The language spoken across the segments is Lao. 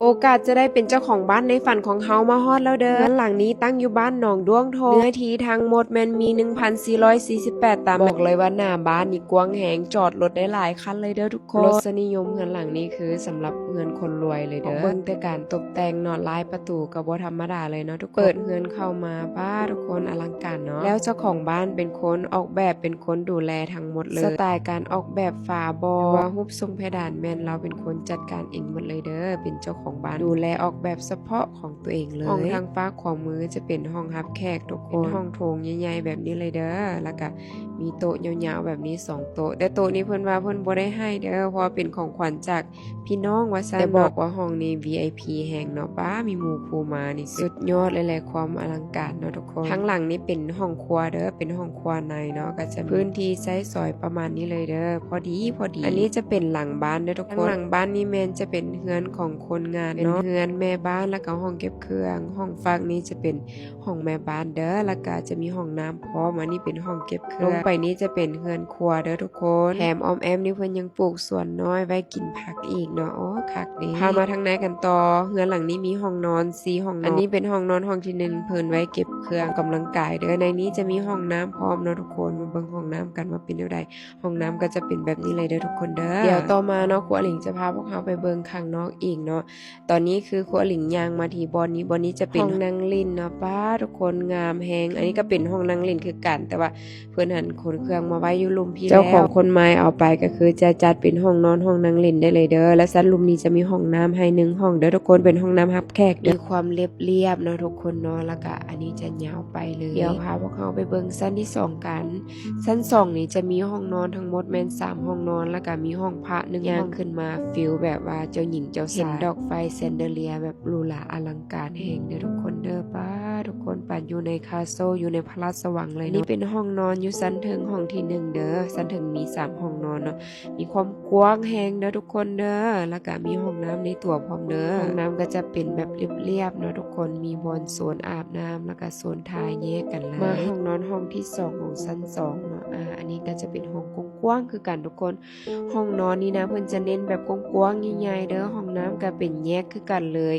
ໂອກາດຈະໄດ້ເປັນເຈົ້າຂອງບ້ານໃນຝັນຂອງເຮົາມາຮອດແລ້ວເດີ. ເຮືອນຫຼັງນີ້ຕັ້ງຢູ່ບ້ານໜອງດ້ວງໂທ, ເນື້ອທີ່ທັງໝົດແມ່ນມີໜຶ່ງພັນສີ່ຮ້ອຍສີ່ສິບແປດຕາແມັດ. ບອກເລີຍວ່າໜ້າບ້ານນີ້ກວ້າງແຮງ, ຈອດລົດໄດ້ຫຼາຍຄັນເລີຍເດີທຸກຄົນ. ລົດສະນິຍົມເຮືອນຫຼັງນີ້ຄືສຳລັບເຮືອນຄົນລວຍເລີຍເດີ. ເບິ່ງແຕ່ການຕົບແຕ່ງເນາະ, ລາຍປະຕູກໍບໍ່ທຳມະດາເລີຍເນາະທຸກຄົນ. ເປີດເຮືອນເຂົ້າມາ, ປ້າ ທຸກຄົນ, ອະລັງການເນາະ. ແລ້ວເຈົ້າຂອງບ້ານເປັນຄົນອອກແບບ, ເປັນຄົນດູແລທັງໝົດເລີຍ. ສະໄຕການອອກແບບຝາບໍ່ ຫຼືວ່າຮູບຊົງເພດານແມ່ນລາວເປັນຄົນຈັດການເອງໝົດເລີຍເດີ, ເປັນເຈົ້າຂອງບ້ານດູແລອອກແບບສະເພາະຂອງຕົວເອງເລີຍ. ຫ້ອງທາງຟາກຂວາມືຈະເປັນຫ້ອງຮັບແຂກທຸກຄົນ, ເປັນຫ້ອງໂຖງໃຫຍ່ໆແບບນີ້ເລີຍເດີ, ແລ້ວກະມີໂຕະຍາວໆແບບນີ້ສອງໂຕະ. ແຕ່ໂຕະນີ້ເພິ່ນວ່າເພິ່ນບໍ່ໄດ້ໃຫ້ເດີ, ເພາະວ່າເປັນຂອງຂວັນຈາກ ພີ່ນ້ອງວ່າຊັ້ນເນາະ. ແຕ່ບອກວ່າຫ້ອງນີ້ ວີໄອພີ ແຮງເນາະ, ປ້າ ມີໝູ່ຄູ່ມານີ້ ສຸດຍອດເລີຍແຫຼະ ຄວາມອະລັງການເນາະທຸກຄົນ. ທາງຫຼັງນີ້ເປັນຫ້ອງຄົວເດີ, ເປັນຫ້ອງຄົວໃນເນາະ, ກໍຈະພື້ນທີ່ໃຊ້ສອຍປະມານນີ້ເລີຍເດີ, ພໍດີ ພໍດີ. ອັນນີ້ຈະເປັນຫຼັງບ້ານເດີທຸກຄົນ. ທາງຫຼັງບ້ານນີ້ແມ່ນຈະເປັນເຮືອນຂອງຄົນງານເນາະ, ເປັນເຮືອນແມ່ບ້ານ ແລ້ວກໍຫ້ອງເກັບເຄື່ອງ. ຫ້ອງຟາກນີ້ຈະເປັນຫ້ອງແມ່ບ້ານເດີ, ແລ້ວກໍຈະມີຫ້ອງນ້ຳ ພ້ອມ. ອັນນີ້ເປັນຫ້ອງເກັບເຄື່ອງ, ລົງໄປນີ້ຈະເປັນເຮືອນຄົວເດີທຸກຄົນ. ແຖມອ້ອມແອ້ມນີ້ເພິ່ນຍັງປູກສວນນ້ອຍໄວ້ກິນຜັກອີກເນາະ. ໂອ້ ຄັກເດ. ພາມາທາງໃນກັນຕໍ່. ເຮືອນຫຼັງນີ້ມີຫ້ອງນອນສີ່ຫ້ອງເນາະ. ອັນນີ້ເປັນຫ້ອງນອນຫ້ອງທີໜຶ່ງ, ເພິ່ນໄວ້ເກັບເຄື່ອງອອກກຳລັງກາຍເດີ. ໃນນີ້ຈະມີຫ້ອງນ້ຳພ້ອມເນາະທຸກຄົນ. ມາເບິ່ງຫ້ອງນ້ຳກັນວ່າເປັນແນວໃດ. ຫ້ອງນ້ຳກໍຈະເປັນແບບນີ້ເລີຍເດີທຸກຄົນເດີ. ດຽວຕໍ່ມາເນາະ, ຄູອາລິງຈະພາພວກເຮົາໄປເບິ່ງຂ້າງນອກອີກເນາະ. ຕອນນີ້ຄືຄູອາລິງຍ່າງມາທີ່ບ່ອນນີ້, ບ່ອນນີ້ຈະເປັນຫ້ອງນັ່ງຫຼິ້ນເນາະ. ປ້າ ທຸກຄົນ, ງາມແຮງ. ອັນນີ້ກໍເປັນຫ້ອງນັ່ງຫຼິ້ນຄືກັນ, ແຕ່ວ່າເພິ່ນຫັ້ນຂົນເຄື່ອງມາໄວ້ຢູ່ລຸ່ມພີ້ແລ້ວ. ເຈົ້າຂອງຄົນໃໝ່ເອົາໄປກໍຄືຈະຈັດເປັນຫ້ອງນອນ, ຫ້ອງນັ່ງຫຼິ້ນໄດ້ເລີຍເດີ. ແລ້ວຊັ້ນລຸ່ມນີ້ຈະມີຫ້ອງນ້ຳໃຫ້ໜຶ່ງຫ້ອງເດີທຸກຄົນ, ເປັນຫ້ອງນ້ຳຮັບແຂກເດີ. ມີຄວາມລຽບໆເນາະທຸກຄົນເນາະ, ແລ້ວກໍອັນນີ້ຈະຍາວໄປເລີຍ. ດຽວພາພວກເຮົາໄປເບິ່ງຊັ້ນທີສອງກັນ. ຊັ້ນສອງນີ້ຈະມີຫ້ອງນອນທັງໝົດແມ່ນສາມຫ້ອງນອນ, ແລ້ວກໍມີຫ້ອງພະໜຶ່ງຫ້ອງ. ຂຶ້ນມາຟີລແບບວ່າເຈົ້າຍິງເຈົ້າຊາຍ, ເຫັນດອກໄຟແຊນເດເລຍແບບຫຼູຫຼາອະລັງການແຮງເດີທຸກຄົນເດີ. ປ້າ ທຸກຄົນ, ປານຢູ່ໃນຄາສເຊິລ, ຢູ່ໃນພະລາຊະວັງເລີຍເນາະ. ນີ້ເປັນຫ້ອງນອນຢູ່ຊັ້ນເທິງ, ຫ້ອງທີໜຶ່ງເດີ. ຊັ້ນເທິງມີສາມຫ້ອງນອນເນາະ, ມີຄວາມກວ້າງແຮງເດີທຸກຄົນເດີ, ແລ້ວກະມີຫ້ອງນ້ຳໃນຕົວພ້ອມເດີ. ຫ້ອງນ້ຳກໍຈະເປັນແບບລຽບໆເນາະທຸກຄົນ, ມີບ່ອນໂຊນອາບນ້ຳ ແລ້ວກະໂຊນຖ່າຍແຍກກັນເລີຍ. ມາຫ້ອງນອນຫ້ອງທີສອງຂອງຊັ້ນສອງເນາະ. ອາ ອັນນີ້ກໍຈະເປັນຫ້ອງກວ້າງໆຄືກັນທຸກຄົນ. ຫ້ອງນອນນີ້ນະ ເພິ່ນຈະເນັ້ນແບບກວ້າງໆໃຫຍ່ໆເດີ. ຫ້ອງນ້ຳກໍເປັນແຍກຄືກັນເລີຍ.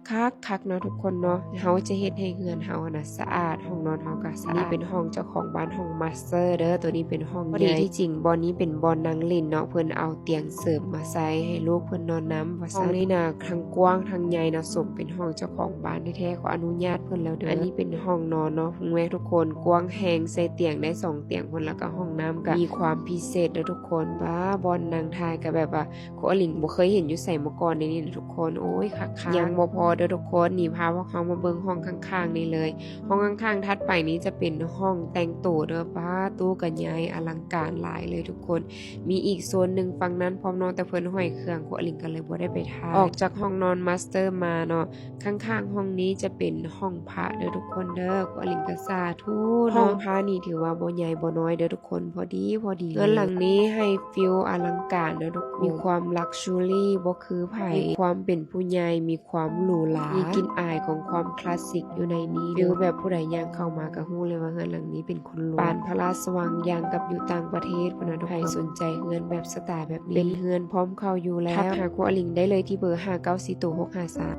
ຄັກໆເນາະທຸກຄົນເນາະ, ເຮົາຈະເຮັດໃຫ້ເຮືອນເຮົາຫັ້ນນະສະອາດ, ຫ້ອງນອນເຮົາກໍສະອາດ. ນີ້ເປັນຫ້ອງເຈົ້າຂອງບ້ານ, ຫ້ອງມາສເຕີເດີ. ໂຕນີ້ເປັນຫ້ອງໃຫຍ່. ທີ່ຈິງບ່ອນນີ້ເປັນບ່ອນນັ່ງຫຼິ້ນເນາະ, ເພິ່ນເອົາຕຽງເສີມມາໃສ່ໃຫ້ລູກເພິ່ນນອນນຳວ່າຊັ້ນ. ຫ້ອງນີ້ນະທັງກວ້າງທັງໃຫຍ່ເນາະ, ສົມເປັນຫ້ອງເຈົ້າຂອງບ້ານແທ້ໆ, ຂໍອະນຸຍາດເພິ່ນແລ້ວເດີ. ອັນນີ້ເປັນຫ້ອງນອນເນາະ, ເບິ່ງແມ້ທຸກຄົນ, ກວ້າງແຮງ, ໃສ່ຕຽງໄດ້ສອງຕຽງພຸ້ນ, ແລ້ວກໍຫ້ອງນ້ຳກໍມີຄວາມພິເສດເດີທຸກຄົນ. ປ້າ ບ່ອນນັ່ງຖ່າຍກໍແບບວ່າ ຄູອາລິງບໍ່ເຄີຍເຫັນຢູ່ໃສມາກ່ອນເດນີ້ນະທຸກຄົນ. ໂອ້ຍ ຄັກໆ. ຍັງບໍ່ພໍເດີທຸກຄົນ, ນີ້ພາພວກເຮົາມາເບິ່ງຫ້ອງຂ້າງໆນີ້ເລີຍ. ຫ້ອງຂ້າງໆຖັດໄປນີ້ຈະເປັນຫ້ອງແຕ່ງໂຕເດີ. ປ້າ ຕູ້ກໍໃຫຍ່ອະລັງການຫຼາຍເລີຍທຸກຄົນ. ມີອີກໂຊນໜຶ່ງຝັ່ງນັ້ນພ້ອມເນາະ, ແຕ່ເພິ່ນຫ້ອຍເຄື່ອງ, ຄູອາລິງກໍເລີຍບໍ່ໄດ້ໄປຖ່າຍ. ອອກຈາກຫ້ອງນອນມາສເຕີມາເນາະ, ຂ້າງໆຫ້ອງນີ້ຈະເປັນຫ້ອງພະເດີທຸກຄົນເດີ. ຄູອາລິງກໍສາທຸເນາະ. ຫ້ອງພະນີ້ຖືວ່າບໍ່ໃຫຍ່ບໍ່ນ້ອຍເດີທຸກຄົນ, ພໍດີ ພໍດີ. ເຮືອນຫຼັງນີ້ໃຫ້ຟີລອະລັງການເດີທຸກຄົນ, ມີຄວາມລັກຊູຣີ ບໍ່ຄືໃຜ, ມີຄວາມເປັນຜູ້ໃຫຍ່, ມີຄວາມຫຼູຫຼາ, ມີກິ່ນອາຍຂອງຄວາມຄລາສສິກຢູ່ໃນນີ້ເດີ. ຟີລແບບຜູ້ໃດຍ່າງເຂົ້າມາກໍຮູ້ເລີຍວ່າເຮືອນຫຼັງນີ້ເປັນຄົນຫຼວງ. ປານພະລາຊະວັງຢ່າງກັບຢູ່ຕ່າງປະເທດພຸ້ນນະທຸກຄົນ. ໃຜສົນໃຈເຮືອນແບບສະໄຕແບບນີ້, ເປັນເຮືອນພ້ອມເຂົ້າຢູ່ແລ້ວ, ທັກຫາຄູອາລິງໄດ້ເລີຍທີ່ເບີ ຫ້າເກົ້າສີ່ໂຕຫົກຫ້າສາມ.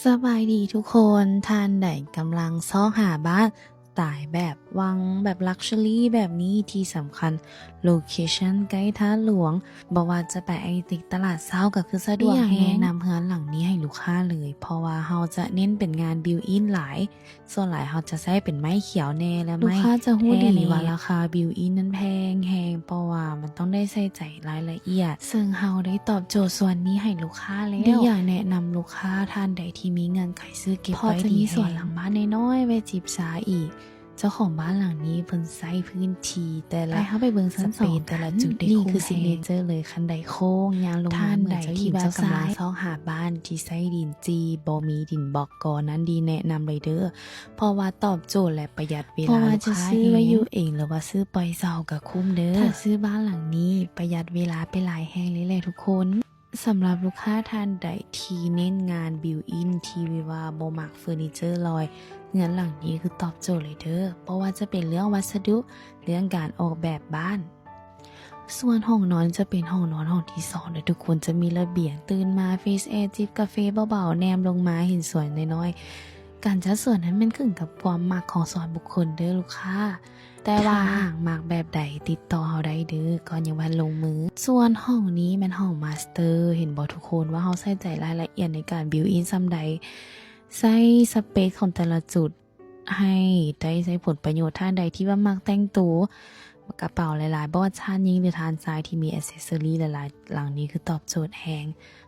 ສະບາຍດີທຸກຄົນ, ທ່ານໃດກຳລັງຊອກຫາບ້ານສະໄຕແບບວັງ, ແບບລັກຊູຣີແບບນີ້, ທີ່ສຳຄັນໂລເຄຊັນໃກ້ທາດຫຼວງ, ບໍ່ວ່າຈະໄປໄອຕິກຕະຫຼາດເຊົ້າກໍຄືສະດວກແຮງ. ແນະນຳເຮືອນຫຼັງນີ້ໃຫ້ລູກຄ້າເລີຍ, ເພາະວ່າເຮົາຈະເນັ້ນເປັນງານບິວອິນຫຼາຍ, ສ່ວນຫຼາຍເຮົາຈະໃຊ້ເປັນໄມ້ຂຽວແນ່ ແລະ ລູກຄ້າຈະຮູ້ດີວ່າລາຄາບິວອິນນັ້ນແພງແຮງ, ເພາະວ່າມັນຕ້ອງໄດ້ໃສ່ໃຈລາຍລະອຽດ, ເຊິ່ງເຮົາໄດ້ຕອບໂຈດສ່ວນນີ້ໃຫ້ລູກຄ້າແລ້ວ. ດີຢາກແນະນຳລູກຄ້າທ່ານໃດທີ່ມີເງື່ອນໄຂຊື້ເກັບໄວ້ດີແຮງ, ເພາະຈະມີສວນຫຼັງບ້ານນ້ອຍໆໄວ້ຈິບຊາອີກ. ເຈົ້າຂອງບ້ານຫຼັງນີ້ເພິ່ນໃຊ້ພື້ນທີ່ແຕ່ລະ ໃຫ້ເຮົາໄປເບິ່ງຊັ້ນສອງ ສະເປນແຕ່ລະຈຸດໄດ້ຄຸ້ມແຮງ. ນີ້ຄືຊິກເນເຈີເລີຍ, ຄັນໄດໂຄ້ງຍ່າງລົງມາເໝືອນເຈົ້າຍິງເຈົ້າກຳລັງຊອກຫາບ້ານທີ່ໃຊ້ດິນຈີ່, ບໍ່ມີດິນບລັອກກໍນັ້ນດີ, ແນະນຳເລີຍເດີ. ເພາະວ່າຕອບໂຈດ ແລະ ປະຢັດເວລາລູກຄ້າແຮງ. ເພາະວ່າຈະຊື້ໄວ້ຢູ່ເອງ ຫຼືວ່າຊື້ປ່ອຍເຊົ່າກໍຄຸ້ມເດີ. ຖ້າຊື້ບ້ານຫຼັງນີ້ປະຢັດເວລາໄປຫຼາຍແຮງເລີຍແຫຼະທຸກຄົນ. ສຳລັບລູກຄ້າທ່ານໃດທີ່ເນັ້ນງານບິວອິນ ທີ່ວ່າບໍ່ມັກເຟີນີເຈີລອຍ, ເຮືອນຫຼັງນີ້ຄືຕອບໂຈດເລີຍເດີ. ບໍ່ວ່າຈະເປັນເລື່ອງວັດສະດຸ, ເລື່ອງການອອກແບບບ້ານ, ສ່ວນຫ້ອງນອນຈະເປັນຫ້ອງນອນຫ້ອງທີສອງເດີທຸກຄົນ, ຈະມີລະບຽງ, ຕື່ນມາ ເຟຣຊແອ ຈິບກາເຟເບົາໆ, ແນມລົງມາເຫັນສວນນ້ອຍໆ. ການຈັດສວນນັ້ນແມ່ນຂຶ້ນກັບຄວາມມັກຂອງສ່ວນບຸກຄົນເດີລູກຄ້າ. ແຕ່ວ່າຫາກມັກແບບໃດຕິດຕໍ່ເຮົາໄດ້ເດີ ກ່ອນຍັງບໍ່ທັນລົງມື. ສ່ວນຫ້ອງນີ້ແມ່ນຫ້ອງມາສເຕີ, ເຫັນບໍ່ທຸກຄົນວ່າເຮົາໃສ່ໃຈລາຍລະອຽດໃນການບິວອິນສ່ຳໃດ, ໃຊ້ສະເປັກຂອງແຕ່ລະຈຸດໃຫ້ໄດ້ໃຊ້ຜົນປະໂຫຍດ. ທ່ານໃດທີ່ວ່າມັກແຕ່ງໂຕ, ກະເປົາຫຼາຍໆ, ບໍ່ວ່າຊານຍິງ ຫຼື ທ່ານຊາຍທີ່ມີແອັກເຊັສເຊີຣີຫຼາຍໆ, ຫຼັງນີ້ຄືຕອບໂຈດແຮງ.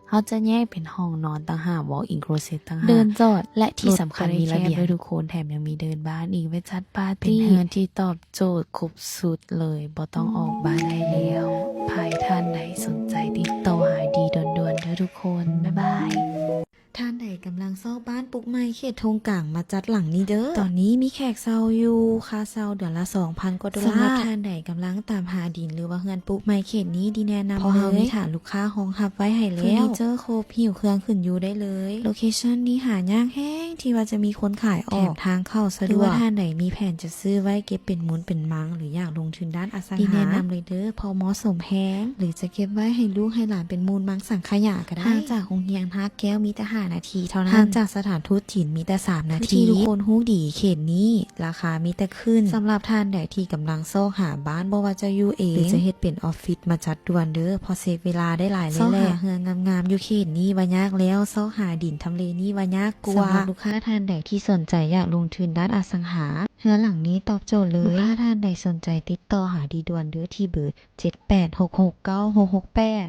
ເຮົາຈະແຍກເປັນຫ້ອງນອນຕ່າງຫາກ, ວອກອິນໂຄລເຊັດຕ່າງຫາກ, ເດີ່ນຈອດ ແລະ ທີ່ສຳຄັນມີລະບຽງເລີຍທຸກຄົນ, ແຖມຍັງມີເດີ່ນບ້ານອີກໄວ້ຈັດປາຕີ້. ເປັນເຮືອນທີ່ຕອບໂຈດຄົບຊຸດເລີຍ, ບໍ່ຕ້ອງອອກບ້ານໃຫ້ແລ້ວ. ໃຜທ່ານໃດສົນໃຈຕິດຕໍ່ຫາດີດ່ວນໆເດີທຸກຄົນ. ບາຍບາຍ. ທ່ານໃດກຳລັງຊອກບ້ານປຸກໃໝ່ເຂດທົ່ງກາງ ມາຈັດຫຼັງນີ້ເດີ. ຕອນນີ້ມີແຂກເຊົ່າຢູ່, ຄ່າເຊົ່າເດືອນລະສອງພັນກວ່າໂດລາ. ສຳລັບທ່ານໃດກຳລັງຕາມຫາດິນ ຫຼືວ່າເຮືອນປຸກໃໝ່ເຂດນີ້ ດີແນະນຳເລີຍ, ເພາະເຮົາມີຖານລູກຄ້າຮອງຮັບໄວ້ໃຫ້ແລ້ວ. ເຟີນີເຈີຄົບຫິ້ວເຄື່ອງຂຶ້ນຢູ່ໄດ້ເລີຍ. ໂລເຄຊັນນີ້ຫາຍາກແຮງທີ່ວ່າຈະມີຄົນຂາຍອອກ, ແຖມທາງເຂົ້າສະດວກ. ຫຼືວ່າທ່ານໃດມີແຜນຈະຊື້ໄວ້ເກັບເປັນມູນເປັນມັງ ຫຼື ຢາກລົງທຶນດ້ານອະສັງຫາ, ດີແນະນຳເລີຍເດີ, ເພາະເໝາະສົມແຮງ. ຫຼື ຈະເກັບໄວ້ໃຫ້ລູກໃຫ້ຫຼານເປັນມູນມັງສັງຂະຫຍາກະໄດ້. ຫ່າງຈາກໂຮງຮຽນຮາກແກ້ວມີແຕ່ຫ້ານາທີເທົ່ານັ້ນ, ຫ່າງຈາກສະຖານທູດຈີນມີແຕ່ສາມນາທີ. ຄືທີ່ທຸກຄົນຮູ້ດີ, ເຂດນີ້ລາຄາມີແຕ່ຂຶ້ນ. ສຳລັບທ່ານໃດທີ່ກຳລັງຊອກຫາບ້ານ, ບໍ່ວ່າຈະຢູ່ເອງ ຫຼື ຈະເຮັດເປັນອອຟຟິດ, ມາຈັດດ່ວນເດີ, ເພາະເຊຟເວລາໄດ້ຫຼາຍເລີຍແຫຼະ. ຊອກຫາເຮືອນງາມໆຢູ່ເຂດນີ້ວ່າຍາກແລ້ວ, ຊອກຫາດິນທຳເລນີ້ວ່າຍາກກວ່າ. ສຳລັບລູກຄ້າທ່ານໃດທີ່ສົນໃຈຢາກລົງທຶນດ້ານອະສັງຫາ, ເຮືອນຫຼັງນີ້ຕອບໂຈດເລີຍ. ລູກຄ້າທ່ານໃດສົນໃຈຕິດຕໍ່ຫາດີດ່ວນເດີ ທີ່ເບີ ເຈັດແປດຫົກຫົກເກົ້າຫົກຫົກແປດ.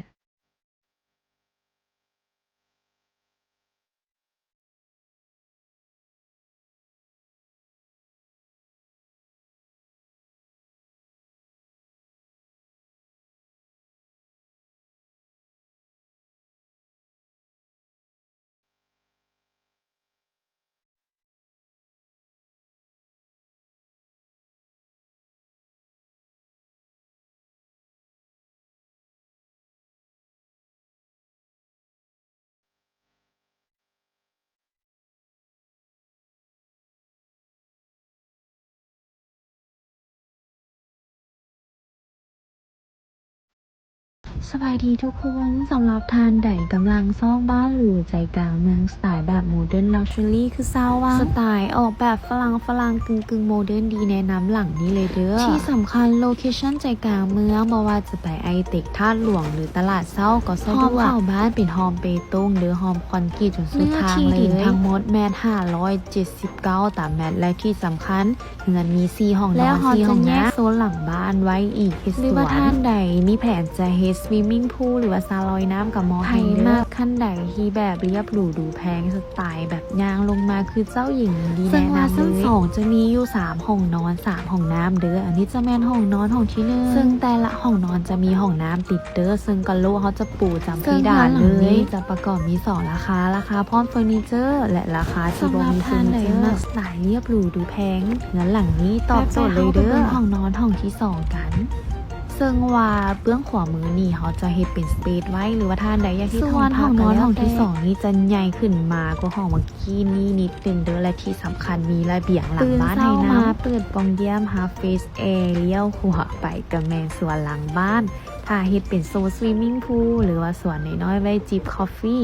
ສະບາຍດີທຸກຄົນ, ສຳລັບທ່ານໃດກຳລັງຊອກບ້ານຫຼູໃຈກາງເມືອງ ສະໄຕແບບໂມເດີນລັກຊັວຣີ ຄືຊາວວັງ, ສະໄຕອອກແບບຝຣັ່ງຝຣັ່ງ ກຶ່ງໆໂມເດີນ, ດີແນະນຳຫຼັງນີ້ເລີຍເດີ. ທີ່ສຳຄັນໂລເຄຊັນໃຈກາງເມືອງ, ບໍ່ວ່າຈະໄປໄອເຕັກ, ທາດຫຼວງ ຫຼື ຕະຫຼາດເຊົ້າກໍສະດວກ. ຮອບເຂົ້າບ້ານເປັນຮອບເບຕົງເດີ, ຮອບຄອນກຣີດຈົນສຸດທາງເລີຍ. ເນື້ອທີ່ດິນທັງໝົດແມ່ນຫ້າຮ້ອຍເຈັດສິບເກົ້າຕາແມັດ ແລະ ທີ່ສຳຄັນ ເຮືອນມີສີ່ຫ້ອງນອນ ແລ້ວເຮົາຈະແຍກໂຊນຫຼັງບ້ານໄວ້ອີກເຮັດສວນ. ຫຼືວ່າທ່ານໃດມີແຜນຈະເຮັດສະວິມມິ້ງພູ ຫຼືວ່າສະລອຍນ້ຳກໍເໝາະແຮງເດີ. ໃຜມັກຄັນໃດທີ່ແບບລຽບຫຼູດູແພງ ສະໄຕແບບຍ່າງລົງມາຄືເຈົ້າຍິງ ດີແນະນຳເລີຍ. ເຊິ່ງວ່າຊັ້ນສອງຈະມີຢູ່ສາມຫ້ອງນອນ ສາມຫ້ອງນ້ຳເດີ. ອັນນີ້ຈະແມ່ນຫ້ອງນອນຫ້ອງທີໜຶ່ງ ເຊິ່ງແຕ່ລະຫ້ອງນອນຈະມີຫ້ອງນ້ຳຕິດເດີ, ເຊິ່ງກະໂຫຼເຮົາຈະປູຈຳເພດານເລີຍ. ເຊິ່ງເຮືອນຫຼັງນີ້ຈະປະກອບມີສອງລາຄາ, ລາຄາພ້ອມເຟີນີເຈີ ແລະ ລາຄາທີ່ບໍ່ມີເຟີນີເຈີ. ສຳລັບທ່ານໃດມັກສະໄຕລຽບຫຼູດູແພງ ເຮືອນຫຼັງນີ້ຕອບໂຈດເລີຍເດີ. ເຊິ່ງວ່າເບື້ອງຂວາມືນີ້ເຮົາຈະເຮັດເປັນສະເຕຈໄວ້ ຫຼືວ່າທ່ານໃດຢາກເຮັດຫ້ອງພັກກໍແລ້ວແຕ່. ສ່ວນຫ້ອງນອນຫ້ອງທີສອງນີ້ຈະໃຫຍ່ຂຶ້ນມາກວ່າຫ້ອງເມື່ອກີ້ນີ້ນິດໜຶ່ງເດີ ແລະ ທີ່ສຳຄັນມີລະບຽງຫຼັງບ້ານໃຫ້ນຳ. ຕື່ນເຊົ້າມາເປີດປ່ອງຢ້ຽມຮັບເຟຣຊແອ, ລ້ຽວຂວາໄປກໍແມ່ນສວນຫຼັງບ້ານ. ຖ້າເຮັດເປັນໂຊນສະວິມມິ້ງພູ ຫຼືວ່າສວນນ້ອຍໆໄວ້ຈິບຄອບຟີ.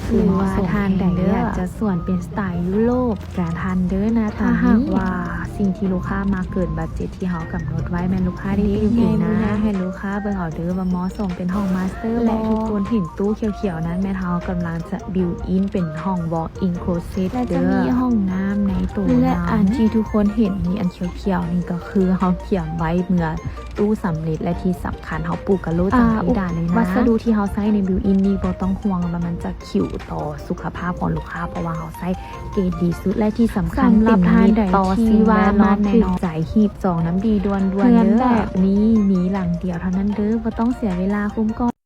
ຫຼືວ່າທ່ານໃດຢາກຈັດສວນເປັນສະໄຕຢູໂຣບ ກະທັນເດີໜ້າຕານີ້. ຖ້າຫາກວ່າສິ່ງທີ່ລູກຄ້າມັກເກີນບັດເຈັດທີ່ເຮົາກຳນົດໄວ້ ແມ່ນລູກຄ້າໄດ້ຕື່ມອີກນະ. ໃຫ້ລູກຄ້າເບິ່ງເອົາເດີວ່າເໝາະສົມເປັນຫ້ອງມາສເຕີບໍ່. ແລະ ທຸກຄົນເຫັນຕູ້ຂຽວໆນັ້ນ ແມ່ນເຮົາກຳລັງຈະບິວອິນເປັນຫ້ອງ ວອກອິນໂຄລເຊັດເດີ ແລະ ຈະມີຫ້ອງນ້ຳໃນໂຕນຳ. ແລະ ອັນທີ່ທຸກຄົນເຫັນນີ້ ອັນຂຽວໆນີ້ກໍຄືເຮົາກຽມໄວ້ເມື່ອຕູ້ສຳເລັດ ແລະ ທີ່ສຳຄັນເຮົາປູກກະໂຫຼຈຳເພດານເລີຍນະ. ວັດສະດຸທີ່ເຮົາໃຊ້ໃນບິວອິນນີ້ບໍ່ຕ້ອງຫ່ວງວ່າມັນຈະ ຄິວຕໍ່ສຸຂະພາບຂອງລູກຄ້າ ເພາະວ່າເຮົາໃຊ້ເກຣດດີສຸດ ແລະ ທີ່ສຳຄັນ ສຳລັບທ່ານໃດທີ່ວ່າມາຖືກໃຈ ຮີບຈອງນຳດີດ່ວນໆເດີ. ເຮືອນແບບນີ້ມີຫຼັງດຽວເທົ່ານັ້ນເດີ ບໍ່ຕ້ອງເສຍເວລາ ຄຸ້ມກ່ອນ.